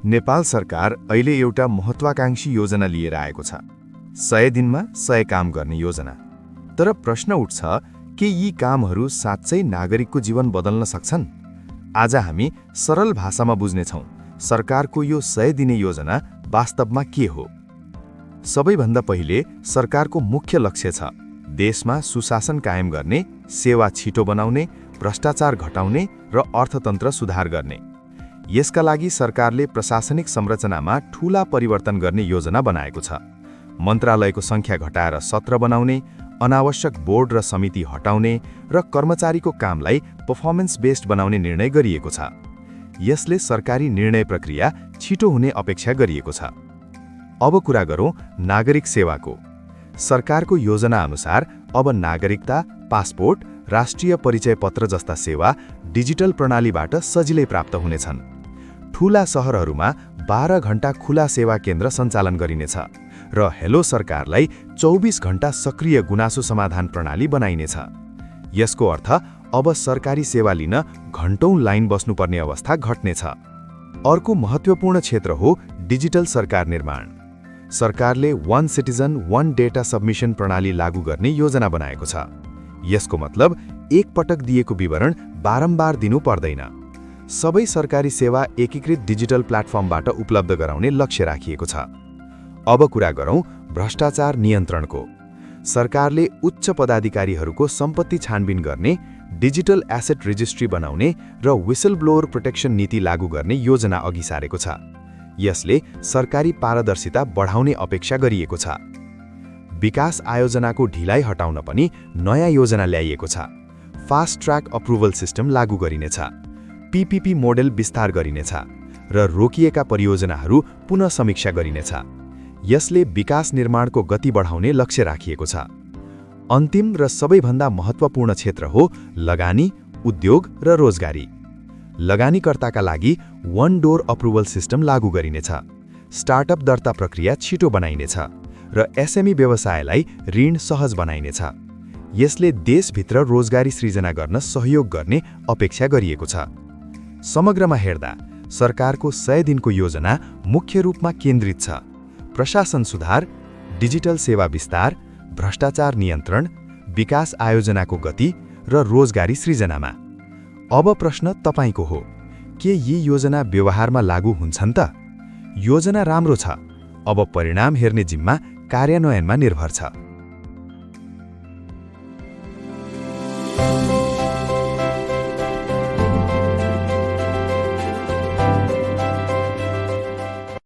नेपाल सरकार अहिले एउटा महत्त्वाकांक्षी योजना लिएर आएको छ। 100 दिनमा 100 काम गर्ने योजना। तर प्रश्न उठ्छ के यी कामहरू साँच्चै नागरिकको जीवन बदल्न सक्छन्? आज हामी सरल भाषामा बुझ्नेछौँ सरकारको यो 100 दिने योजना वास्तवमा के हो। सबैभन्दा पहिले सरकारको मुख्य लक्ष्य छ देशमा सुशासन कायम गर्ने, सेवा छिटो बनाउने, भ्रष्टाचार घटाउने र अर्थतन्त्र सुधार गर्ने। यसका लागि सरकारले प्रशासनिक संरचनामा ठूला परिवर्तन गर्ने योजना बनाएको छ। मन्त्रालयको संख्या घटाएर 17 बनाउने, अनावश्यक बोर्ड र समिति हटाउने र कर्मचारीको कामलाई पर्फर्मेन्स बेस्ड बनाउने निर्णय गरिएको छ। यसले सरकारी निर्णय प्रक्रिया छिटो हुने अपेक्षा गरिएको छ। अब कुरा गरौँ नागरिक सेवाको। सरकारको योजना अनुसार अब नागरिकता, पासपोर्ट, राष्ट्रिय परिचय पत्र जस्ता सेवा डिजिटल प्रणालीबाट सजिलै प्राप्त हुनेछन्। ठूला सहरहरूमा 12 घण्टा खुला सेवा केन्द्र सञ्चालन गरिनेछ र हेलो सरकारलाई 24 घण्टा सक्रिय गुनासो समाधान प्रणाली बनाइनेछ। यसको अर्थ अब सरकारी सेवा लिन घण्टौं लाइन बस्नुपर्ने अवस्था घट्नेछ। अर्को महत्त्वपूर्ण क्षेत्र हो डिजिटल सरकार निर्माण। सरकारले वन सिटिजन वन डेटा सबमिसन प्रणाली लागू गर्ने योजना बनाएको छ। यसको मतलब एक पटक दिएको विवरण बारम्बार दिनु पर्दैन। सबै सरकारी सेवा एकीकृत डिजिटल प्लेटफर्मबाट उपलब्ध गराउने लक्ष्य राखिएको छ। अब कुरा गरौँ भ्रष्टाचार नियन्त्रणको। सरकारले उच्च पदाधिकारीहरूको सम्पत्ति छानबिन गर्ने, डिजिटल एसेट रजिस्ट्री बनाउने र व्हिसल ब्लोअर प्रोटेक्सन नीति लागू गर्ने योजना अघि सारेको छ। यसले सरकारी पारदर्शिता बढाउने अपेक्षा गरिएको छ। विकास आयोजनाको ढिलाइ हटाउन पनि नयाँ योजना ल्याइएको छ। फास्ट ट्र्याक अप्रुभल सिस्टम लागू गरिनेछ, पीपीपी मोडेल विस्तार गरिनेछ र रोकिएका परियोजनाहरू पुनः समीक्षा गरिनेछ। यसले विकास निर्माणको गति बढाउने लक्ष्य राखिएको छ। अन्तिम र सबैभन्दा महत्त्वपूर्ण क्षेत्र हो लगानी, उद्योग र रोजगारी। लगानीकर्ताका लागि वन डोर अप्रुभल सिस्टम लागू गरिनेछ, स्टार्टअप दर्ता प्रक्रिया छिटो बनाइनेछ र एसएमई व्यवसायलाई ऋण सहज बनाइनेछ। यसले देशभित्र रोजगारी सृजना गर्न सहयोग गर्ने अपेक्षा गरिएको छ। समग्रमा हेर्दा सरकारको 100 दिनको योजना मुख्य रूपमा केन्द्रित छ प्रशासन सुधार, डिजिटल सेवा विस्तार, भ्रष्टाचार नियन्त्रण, विकास आयोजनाको गति र रोजगारी सृजनामा। अब प्रश्न तपाईको हो, के यी योजना व्यवहारमा लागू हुन्छन् त? योजना राम्रो छ, अब परिणाम हेर्ने जिम्मा कार्यान्वयनमा निर्भर छ।